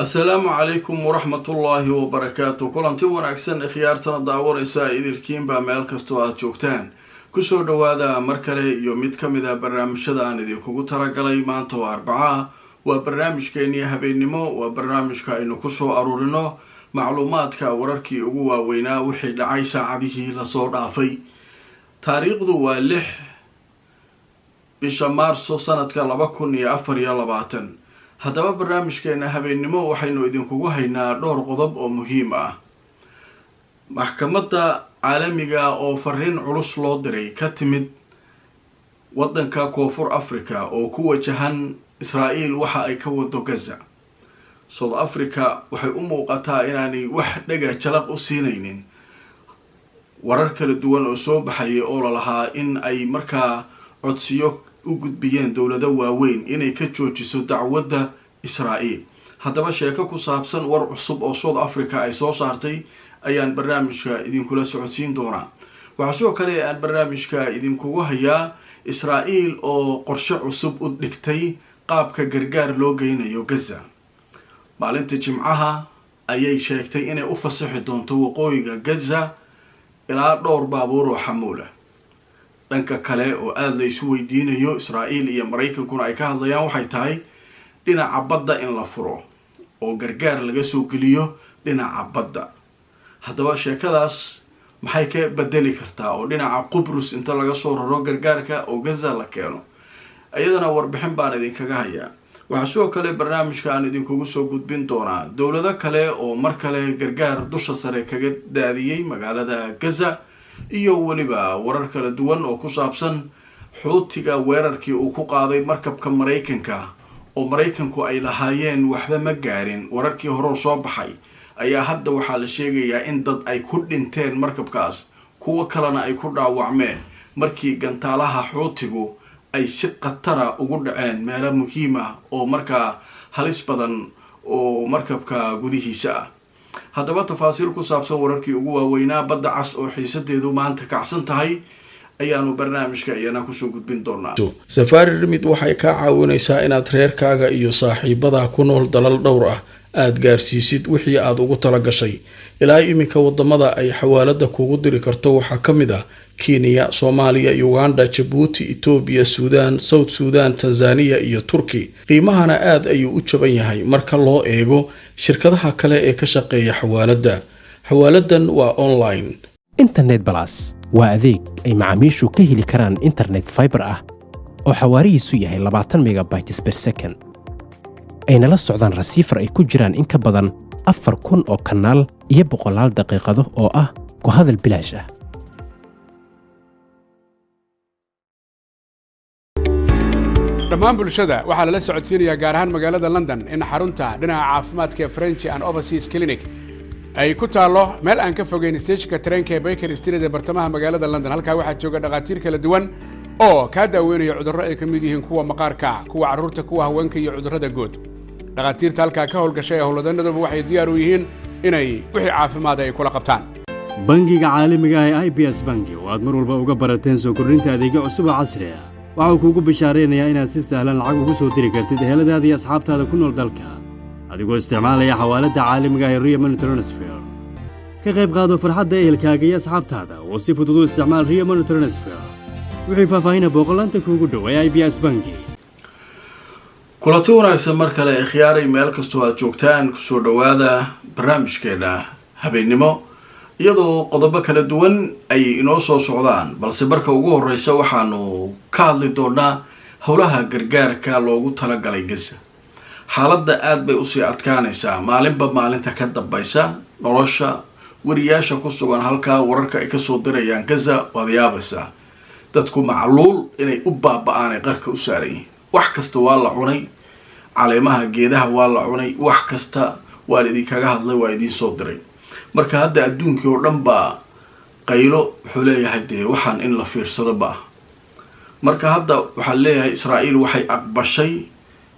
Asalaamu calaykum waraxmatullaahi wabarakaatu. Kulanti wanaagsan, ikhyaartana daawanaysa idilkiinbaa meel kastoo aada joogtaan, kusoo dhowaada mar kale iyo mid ka mid a barnaamijyada aan idinkugu talagalay. Maanta oo Arbacaa waa barnaamijkeenii habeennimo, waa barnaamijka aynu kusoo aruurino macluumaadka wararkii ugu waaweynaa wixii dhacay saacadihii lasoo dhaafay. Taariikhdu waa 6 bisha Maarso sanadka 2024. Haddaba barnaamijkeena habeennimo waxaynu idinkugu haynaa dhowr qodob oo muhiim ah: maxkamadda caalamiga oo fariin culus loo diray ka timid waddanka Koonfur Africa oo ku wajahan Israa'iil waxa ay ka wado Gaza. South Africa waxay u muuqataa inaanay wax dhega jalaq u siinaynin warar kala duwan oo soo baxayay oo lalahaa in ay markaa codsiyo u gudbiyeen dowlado waaweyn inay ka joojiso dacwadda Israa'iil. Haddaba sheeko ku saabsan war cusub oo South Africa ay soo saartay ayaan barnaamijka idinkula socodsiin doonaa. Waxaa sidoo kale aan barnaamijka idinkugu hayaa Israa'iil oo qorshe cusub u dhigtay qaabka gargaar loo geynayo Gaza. Maalinta Jimcaha ayay sheegtay inay u fasaxi doonto waqooyiga Gaza ilaa dhowr baabuur oo xamuula. Dhanka kale oo aada la isu weydiinayo, Israa'iil iyo Maraykankuna ay ka hadlayaan, waxay tahay dhinaca badda in la furo oo gargaar laga soo geliyo dhinaca badda. Haddaba sheekadaas maxay ka bedeli kartaa oo dhinaca Qubrus inta laga soo raro gargaarka oo Gaza la keeno? Iyadana warbixin baan idinkaga hayaa. Waxaa sidoo kale barnaamijka aan idinkugu soo gudbin doonaa dowlado kale oo mar kale gargaar dusha sare kaga daadiyey magaalada Gaza, iyo weliba warar kala duwan oo ku saabsan Xuutiga weerarkii uu ku qaaday markabka Maraykanka oo Maraykanku ay lahaayeen waxba ma gaarin. Wararkii horeo soo baxay ayaa hadda waxaa la sheegayaa in dad ay ku dhinteen markabkaas, kuwo kalena ay ku dhaawacmeen markii gantaalaha Xuutigu ay si khatara ugu dhaceen meelo muhiim ah oo markaa halis badan oo markabka gudihiisa ah. Haddaba tafaasiil ku saabsan wararkii ugu waaweynaa Badda Cas oo xiisadeedu maanta kacsan tahay ayaanu barnaamijka iyana kusoo gudbin doonaa. Safari Remit waxay kaa caawinaysaa inaad reerkaaga iyo saaxiibadaa ku nool dalal dhowr ah aad gaarsiisid wixii aad ugu tala gashay. Ilaa iminka wadamada ay xawaalada kugu diri karto waxaa ka mid ah Kenya, Soomaaliya, Uganda, Jabuuti, Itoobiya, Suudaan, South Suudan, Tanzaniya iyo Turki. Qiimahana aad ayuu u jaban yahay marka loo eego shirkadaha kale ee ka shaqeeya xawaaladda. Xawaaladan waa online. Internet Plus waa adeeg ay macaamiishu ka heli karaan internet fiber ah oo xawaarihiisu yahay 20 megabytes per second, ayna la socdaan receiver ay ku jiraan in ka badan 4000 oo kanaal iyo boqolaal daqiiqado oo ah ku hadal bilaash ah. Dhammaan bulshada waxaa lala socodsiinayaa, gaar ahaan magaalada London, in xarunta dhinaca caafimaadka ee French and Overseas Clinic ay ku taallo meel aan ka fogeyn steeshinka tareenka ee Baker Street ee bartamaha magaalada London. Halkaa waxaa jooga dhakhaatiir kala duwan oo kaa daaweynaya cudurro ay ka mid yihiin kuwa maqaarka, kuwa carruurta, kuwa haweenka iyo cudurrada guud. Dhakhaatiirta halkaa ka howlgashay ee howlwadanaduba waxay diyaar u yihiin inay wixii caafimaad ay kula qabtaan. Bangiga caalamiga ah ee IBS Bangi oo aad mar walba uga barateen soo kordhinta adeegyo cusub oo casri ah, waxa uu kuugu bishaaraynayaa inaad si sahlan lacag ugu soo diri kartid eheladaada iyo asxaabtaada ku nool dalka, adigoo isticmaalaya xawaaladda caalamiga ah ee Ria Money Transfer. Ka qayb qaado farxadda ehelkaaga iyo asxaabtaada oo si fudud u isticmaal Ria Money Transfer. Wixii faahfaahina booqolaanta kuugu dhow ee IBS Bangi. Kulanti wanaagsan mar kale, ikhyaaray, meel kastoo aad joogtaan, kusoo dhowaada barnaamijkeena habeennimo, iyadoo qodobo kala duwan ay inoo soo socdaan, balse marka ugu horeysa waxaanu ka hadli doonaa howlaha gargaarka loogu talagalay Gaza. Xaaladda aada bay usii adkaanaysaa maalinba maalinta ka dambaysa. Nolosha wariyaasha ku sugan halkaa, wararka ay kasoo dirayaan Gaza, waad yaabaysaa. Dadku macluul inay u baaba-aan ay qarka u saaran yihiin. Wax kasta waa la cunay, caleemaha geedaha waa la cunay, wax kasta waan idinkaga hadlay, waa idiin soo diray. Marka hadda adduunkii oo dhan baa qaylo wuxuu leeyahay, dee waxaan in la fiirsado ba ah. Marka hadda waxaa leeyahay Israa'iil waxay aqbashay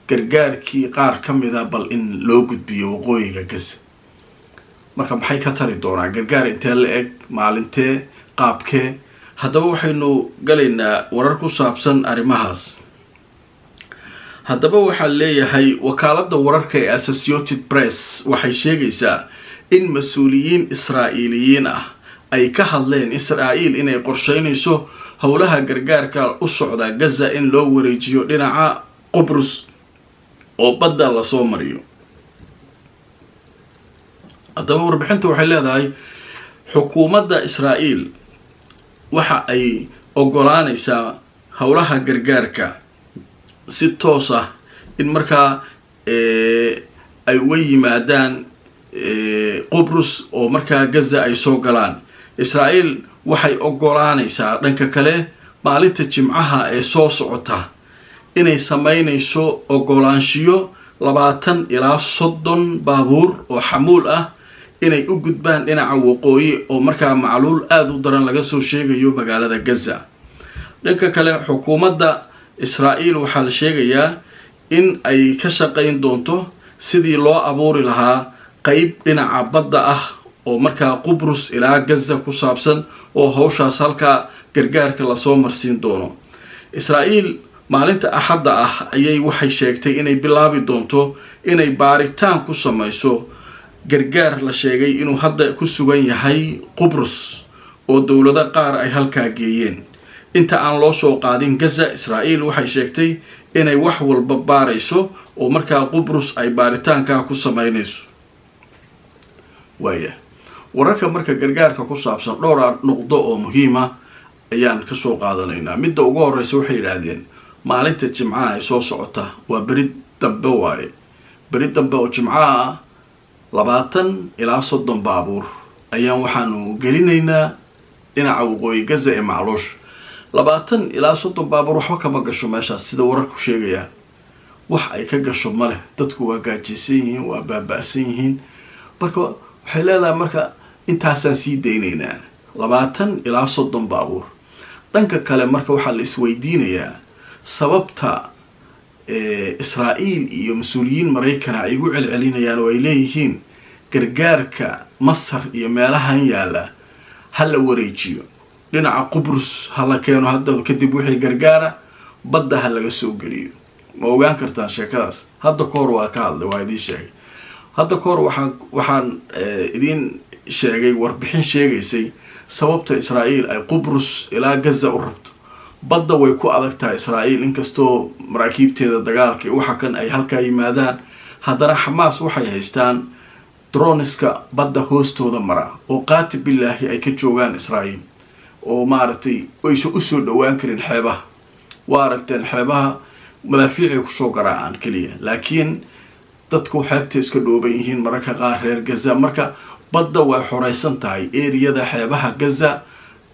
gargaarkii qaar ka mida bal in loo gudbiyo waqooyiga Gaza. Marka maxay ka tari doonaa gargaar intee la eg, maalintee, qaabkee? Haddaba waxaynu galaynaa warar ku saabsan arrimahaas. Haddaba waxaa leeyahay wakaaladda wararka ee Associated Press waxay sheegaysaa in mas-uuliyiin Israa'iiliyiin ah ay ka hadleen Israa'iil inay qorsheynayso howlaha gargaarka u socda Gaza in loo wareejiyo dhinaca Qubrus oo badda lasoo mariyo. Haddaba warbixinta waxay leedahay xukuumadda Israa'iil waxa ay ogolaanaysaa howlaha gargaarka si toos ah in markaa ay uga yimaadaan Qubrus oo markaa Gaza ay soo galaan. Israa'iil waxay ogolaanaysaa dhanka kale maalinta Jimcaha ee soo socota inay sameynayso ogolaanshiyo 20 ilaa 30 baabuur oo xamuul ah inay u gudbaan dhinaca waqooyi, oo markaa macluul aada u daran laga soo sheegayo magaalada Gaza. Dhanka kale, xukuumadda Israa'iil waxaa la sheegayaa in ay ka shaqayn doonto sidii loo abuuri lahaa qeyb dhinaca badda ah oo markaa Qubrus ilaa Gaza ku saabsan, oo hawshaas halkaa gargaarka lasoo marsiin doono. Israa'iil maalinta Axadda ah ayay waxay sheegtay inay bilaabi doonto inay baaritaan ku samayso gargaar la sheegay inuu hadda ku sugan yahay Qubrus oo dowlado qaar ay halkaa geeyeen inta aan loo soo qaadin Gaza. Israa'iil waxay sheegtay inay wax walba baarayso oo markaa Qubrus ay baaritaankaa ku sameynayso. Waaya, wararka marka gargaarka ku saabsan dhowr nuqdo oo muhiima ayaan kasoo qaadanaynaa. Midda ugu horeysa, waxay yidhaahdeen maalinta Jimcaha ay soo socota, waa beri dambe waaye, beri dambe oo Jimcaha ah, 20 ilaa 30 baabuur ayaan waxaanu gelinaynaa dhinaca waqooyi Gaza ee macluush. 20 ilaa 30 baabuur waxba kama gasho meeshaas, sida wararku sheegayaan. Wax ay ka gasho ma leh. Dadku waa gaajaysan yihiin, waa baaba-san yihiin. Marka waxay leedahay, marka intaasaan sii daynaynaa 20 ilaa 30 baabuur. Dhanka kale, marka waxaa la isweydiinayaa sababta Israa'iil iyo mas-uuliyiin Maraykana ay ugu celcelinayaan oo ay leeyihiin gargaarka Masar iyo meelahan yaalla ha la wareejiyo, dhinaca Qubrus ha la keeno, hadda kadib wixii gargaara badda ha laga soo geliyo. Ma ogaan kartaan sheekadaas? Hadda ka hor waa ka hadlay, waa idiin sheegay. Hadda ka hor waxaan idiin sheegay warbixin sheegaysay sababta Israa'iil ay Qubrus ilaa Gaza u rabto. Badda way ku adag tahay Israa'iil, inkastoo maraakiibteeda dagaalka iyo waxa kan ay halkaa yimaadaan, haddana Xamaas waxay haystaan drones-ka badda hoostooda mara oo qaati bilaahi ay ka joogaan Israa'iil, oo maaragtay aysan usoo dhowaan karin xeebaha. Waa aragteen, xeebaha madaafiicay kusoo garaacaan keliya, laakiin dadku xeebtay iska dhooban yihiin mararka qaar reer Gaza. Marka badda way xoreysan tahay, eriyada xeebaha Gaza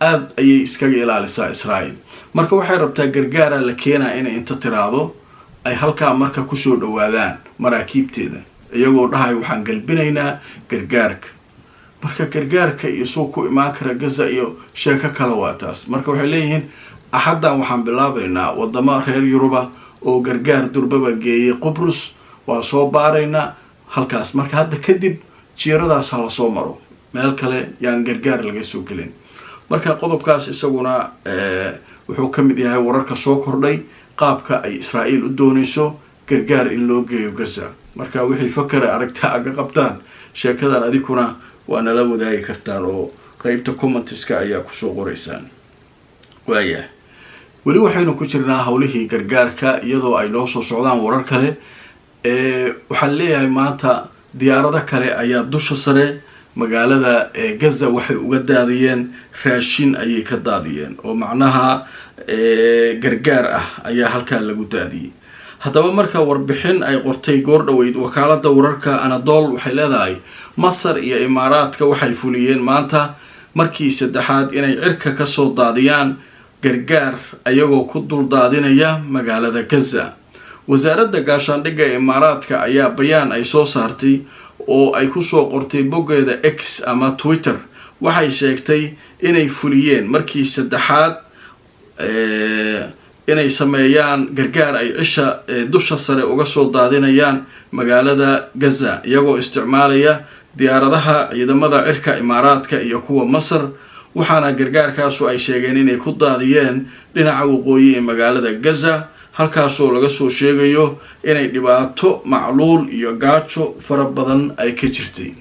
aada ayay iskaga ilaalisaa Israa'iil. Marka waxay rabtaa gargaara la keenaa inay inta tiraahdo ay halkaa marka kusoo dhawaadaan maraakiibteeda, iyagoo dhahay waxaan galbinaynaa gargaarka. Marka gargaarka iyo suu ku imaan kara Gaza iyo sheeko kale waa taas. Marka waxay leeyihiin Axaddan waxaan bilaabaynaa wadamo reer Yuruba oo gargaar durbaba geeyay Qubrus, waa soo baaraynaa halkaas. Marka hadda kadib jiiradaas ha lasoo maro, meel kale yaan gargaar laga soo gelin. Marka qodobkaas isaguna wuxuu ka mid yahay wararka soo kordhay, qaabka ay Israa'iil u doonayso gargaar in loo geeyo Gaza. Marka wixii fakara aragta aga qabtaan sheekadan adikuna waa nala wadaagi kartaan oo qeybta comments-ka ayaa kusoo qoraysaan. Waayahay, weli waxaynu ku jirnaa howlihii gargaarka, iyadoo ay noo soo socdaan warar kale. Waxaan leeyahay maanta diyaarado kale ayaa dusha sare magaalada Gaza waxay uga daadiyeen raashin ayay ka daadiyeen, oo macnaha gargaar ah ayaa halkaa lagu daadiyey. Haddaba marka warbixin ay qortay goor dhoweyd wakaalada wararka Anadol waxay leedahay Masar iyo Imaaraadka waxay fuliyeen maanta markii saddexaad inay cirka kasoo daadiyaan gargaar, ayagoo ku dul daadinaya magaalada Gaza. Wasaaradda gaashaandhigga Imaaraadka ayaa bayaan ay soo saartay oo ay kusoo qortay boggeeda X ama Twitter waxay sheegtay inay fuliyeen markii saddexaad inay sameeyaan gargaar ay cisha dusha sare uga soo daadinayaan magaalada Gaza, iyagoo isticmaalaya diyaaradaha ciidamada cirka Imaaraadka iyo kuwa Masar. Waxaana gargaarkaasu ay sheegeen inay ku daadiyeen dhinaca waqooyi ee magaalada Gaza. Halkaasoo laga soo sheegayo inay dhibaato macluul iyo gaajo fara badan ay ka jirtay.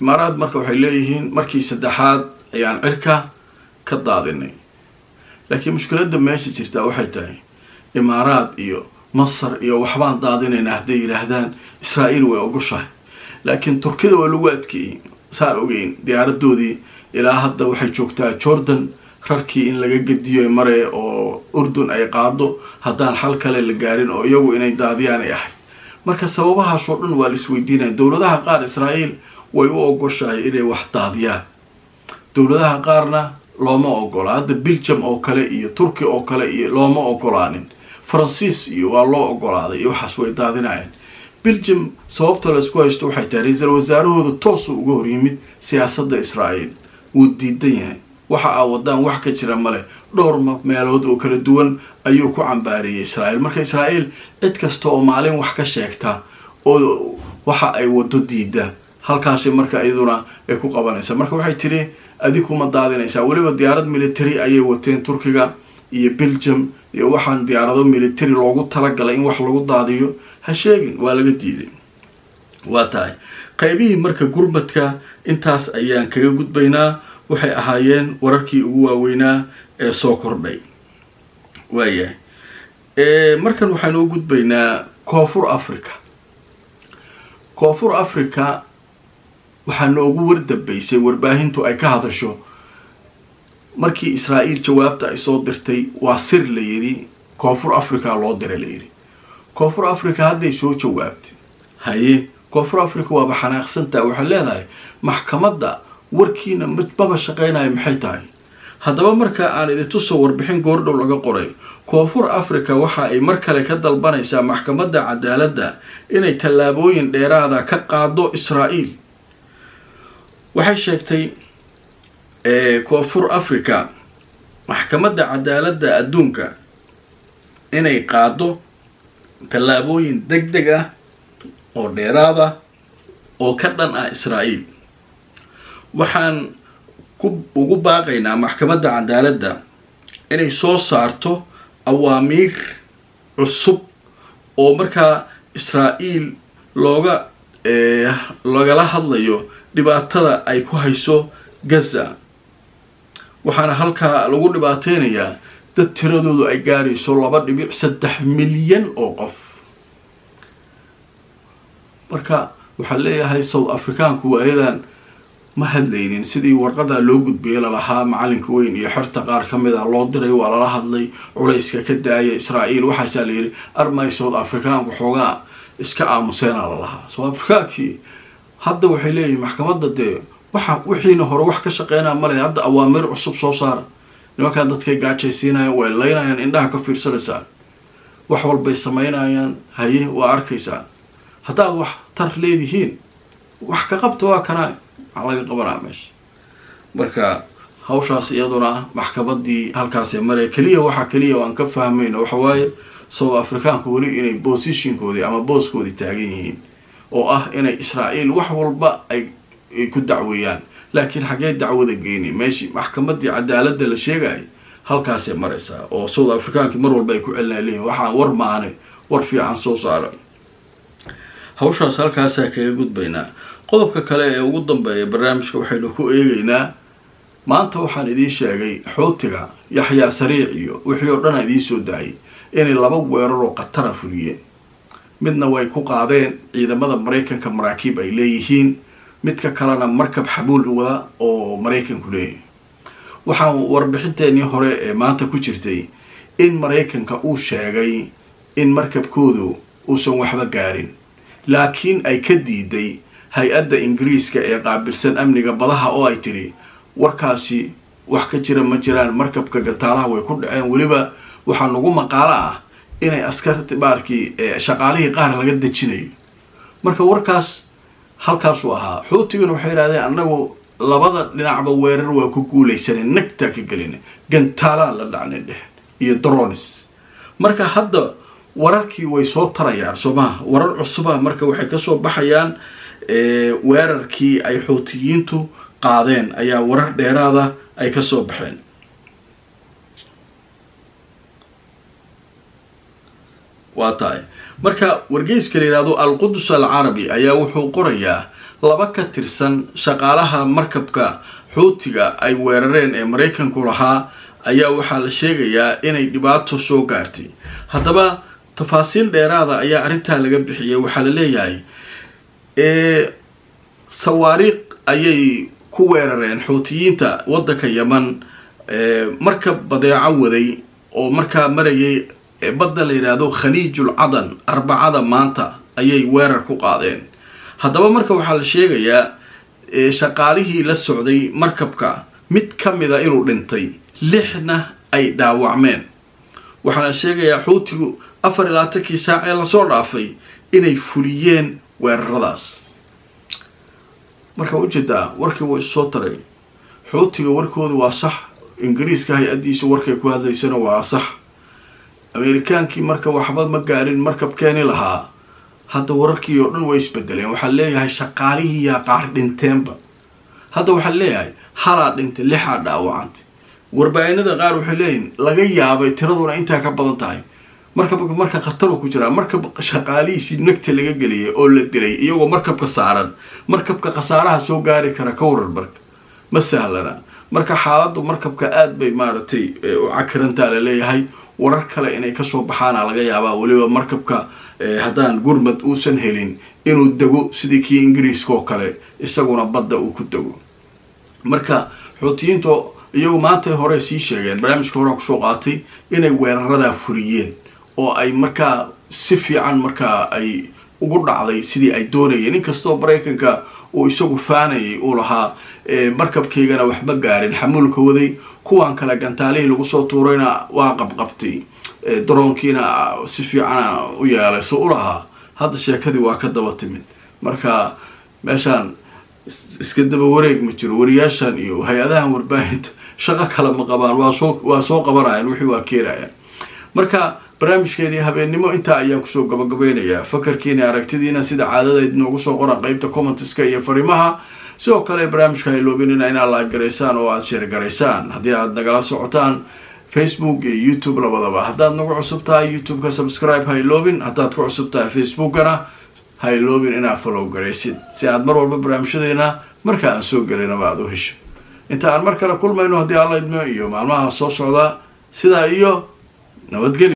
Imaaraad marka waxay leeyihiin markii saddexaad ayaan cirka ka daadinay, laakiin mushkiladda meesha jirtaa waxay tahay Imaaraad iyo Masar iyo waxbaan daadinaynaa hadday yidhaahdaan, Israa'iil way ogoshahay, laakiin Turkida waa lagu adkeeyey. Saan ogeyn, diyaaradoodii ilaa hadda waxay joogtaa Jordan, rarkii in laga gediyo mare oo Urdun ay qaado haddaan xal kale la gaarin oo iyagu inay daadiyaan ay ahayd. Marka sababahaasoo dhan waa la isweydiinaya. Dowladaha qaar Israa'iil way u ogoshahay inay wax daadiyaan, dowladaha qaarna looma ogola. Hadda Belgium oo kale iyo Turki oo kale iyo looma ogolaanin. Faransiis iyo waa loo ogolaaday iyo waxaas way daadinayaan. Belgium sababta la isku haysto waxay tahay ra-iisul wasaarahooda toosuu uga horyimid siyaasadda Israa'iil, wuu diidan yahay. Waxa aa wadaan wax ka jira male, dhowr meelood oo kala duwan ayuu ku cambaariyey Israa'iil. Marka Israa'iil cid kasta oo maalin wax ka sheegta oo waxa ay wado diida, halkaasi marka iyaduna ay ku qabanaysaa. Marka waxay tiri, adikuma daadinaysaa. Weliba diyaarad military ayay wateen Turkiga iyo Belgium iyo waxaan diyaarado military loogu talagalay in wax lagu daadiyo ha sheegin, waa laga diiday. Waa tahay, qaybihii marka gurmadka intaas ayaan kaga gudbaynaa. Waxay ahaayeen wararkii ugu waaweynaa ee soo kordhay. Waayahay, markan waxaanu u gudbaynaa Koonfur Africa. Koonfur Africa waxaa noogu wardambeysay warbaahintu ay ka hadasho markii Israa'iil jawaabta ay soo dirtay. Waa sir la yidhi, Koonfur Africa loo diray la yidhi. Koonfur Africa hadday soo jawaabtay. Haye, Koonfur Africa waaba xanaaqsantaha, waxay leedahay maxkamadda warkiina maba shaqeynayo, maxay tahay? Haddaba marka aan idintuso warbixin goordhow laga qoray, Koonfur Africa waxa ay mar kale ka dalbanaysaa Maxkamadda Cadaaladda inay tallaabooyin dheeraada ka qaado Israa'iil. Waxay sheegtay Koonfur Africa Maxkamadda Cadaaladda Adduunka inay qaado tallaabooyin deg deg ah oo dheeraada oo ka dhan ah Israa'iil. Waxaan ku ugu baaqaynaa Maxkamadda Cadaaladda inay soo saarto awaamiir cusub oo markaa Israa'iil looga lagala hadlayo dhibaatada ay ku hayso Gaza. Waxaana halkaa lagu dhibaateynayaa dad tiradoodu ay gaarayso 2.3 milyan oo qof. Marka waxaa leeyahay South Africaanku waayadan ma hadlaynin. Sidii warqadaa loo gudbiyay lalahaa macalinka weyn iyo xerta qaar ka mid a loo diray, waa lala hadlay, culayska ka daaya Israa'iil waxaasaa la yidhi. Armay South Africaanku xoogaa iska aamuseena lalahaa. South Africaankii hadda waxay leeyihin maxkamadda dee waxa wixiina hore wax ka shaqeynaa male, hadda awaamiir cusub soo saara. Nimankaan dadkay gaajaysiinayaan, way laynayaan, indhaha ka fiirsanaysaa, wax walbay samaynayaan. Haye, waa arkaysaa, haddaad wax tar leedihiin wax ka qabta. Waa kanaa, maxaa laga qabanaa meesha? Marka hawshaas iyaduna maxkamadii halkaasee maraya. Keliya waxaa keliya aan ka fahmayno waxa waaye South Africaanku weli inay positionkoodii ama booskoodii taagan yihiin oo ah inay Israa'iil wax walba ay ku dacweeyaan. Laakiin xaggee dacwada geyni? Meeshii Maxkamadii Cadaaladda la sheegayay halkaasay maraysaa oo South Africaankii mar walba ay ku celinay leeyihin waxaan war maane, war fiican soo saara. Hawshaas halkaasaa kaga gudbaynaa. Qodobka kale ee ugu dambeeya barnaamijka waxaynu ku eegeynaa, maanta waxaan idiin sheegay Xuutiga, Yaxyaa Sariic iyo wixii oo dhan a idiin soo daayay inay laba weerar oo khatara fuliyeen. Midna way ku qaadeen ciidamada Maraykanka maraakiib ay leeyihiin, midka kalena markab xamuul wada oo Maraykanku leeyahay. Waxaan warbixinteenii hore ee maanta ku jirtay in Maraykanka uu sheegay in markabkoodu uusan waxba gaarin, laakiin ay ka diiday hay-adda Ingiriiska ee qaabilsan amniga badaha oo ay tiri warkaasi wax ka jira ma jiraan, markabka gantaalaha way ku dhaceen. Weliba waxaa nagu maqaalo ah inay askarti baarkii shaqaalihii qaar laga dejinayo. Marka warkaas halkaasuu ahaa. Xuutigana waxay yidhahdeen annagu labada dhinacba weerar waa ku guulaysanay, nagtaa ka gelina, gantaalaan la dhacnay dheh iyo drones. Marka hadda wararkii way soo tarayaan, soo maha? Warar cusuba marka waxay kasoo baxayaan weerarkii ay Xuutiyiintu qaadeen ayaa warar dheeraada ay kasoo baxeen. Waa tahay. Marka wargeyska la yidhaahdo Alqudus Alcarabi ayaa wuxuu qorayaa 2 ka tirsan shaqaalaha markabka Xuutiga ay weerareen ee Maraykanku lahaa ayaa waxaa la sheegayaa inay dhibaato soo gaartay. Haddaba tafaasiil dheeraada ayaa arrintaa laga bixiyay. Waxaa la leeyahay sawaariiq ayay ku weerareen Xuutiyiinta waddanka Yeman markab badeeco waday oo markaa marayay badda la yidhaahdo Khaliijul Cadan. Arbacada maanta ayay weerar ku qaadeen. Haddaba marka waxaa la sheegayaa shaqaalihii la socday markabka mid ka mida inuu dhintay, 6na ay dhaawacmeen. Waxaana sheegayaa Xuutigu 24kii saac ee lasoo dhaafay inay fuliyeen weeraradaas. Marka ujeedaa warkii wuu issoo taray. Xuutiga warkoodu waa sax, Ingiriiska hay-addiisa warkay ku hadlaysana waa sax, Ameerikaankii marka waxba ma gaarin markab keeni lahaa. Hadda wararkii oo dhan way isbedeleen. Waxaa leeyahay shaqaalihii yaa qaar dhinteenba. Hadda waxaa leeyahay halaa dhintay, 6aa dhaawacantay. Warbaahinada qaar waxay leeyihin laga yaabay tiraduna intaa ka badan tahay. Markabka marka khataru ku jiraa, markab shaqaalihiisii nagta laga geliyay oo la dilay iyagoo markabka saaran, markabka khasaaraha soo gaari kara ka waran? Marka ma sahlana. Marka xaaladdu markabka aada bay maaragtay u cakirantaa laleeyahay. Warar kale inay kasoo baxaana laga yaabaa. Weliba markabka haddaan gurmad uusan helin inuu dego sidii kii Ingiriiska oo kale, isaguna badda uu ku dego. Marka Xuutiyiinta iyagu maanta hore sii sheegeen, barnaamijka horea kusoo qaatay, inay weeraradaa fuliyeen oo ay markaa si fiican markaa ay ugu dhacday sidii ay doonayeen, inkastoo Maraykanka uu isagu faanayay, uu lahaa markabkaygana waxma gaarin xamuulka waday, kuwan kale gantaalihii lagu soo tuurayna waa qabqabtay, daroonkiina si fiicana u yeelay soo u lahaa. Hadda sheekadii waa ka daba timid. Marka meeshaan iska daba wareeg ma jiro. Wariyaashan iyo hay-adahan warbaahinta shaqo kale ma qabaan, waa soo qabanayaan wixii, waa keenayaan. Marka barnaamijkeenii habeennimo intaa ayaan kusoo gabagabeynayaa. Fakarkiina, aragtidiina sida caadadayd noogu soo qoran qeybta commentiska iyo fariimaha. Sidoo kale barnaamijka hayloobinina inaad like garaysaan oo aada share garaysaan haddii aad nagala socotaan Facebook iyo YouTube labadaba. Haddaad nagu cusub tahay YouTube-ka, subscribe hayloobin. Haddaad ku cusub tahay Facebookana, hayloobin inaad follow garaysid si aad mar walba barnaamijyadeena marka aan soo gelinaba aada u hesho. Inta aan mar kale kulmayno haddii Alla idmo iyo maalmaha soo socda, sidaa iyo nabadgelyo.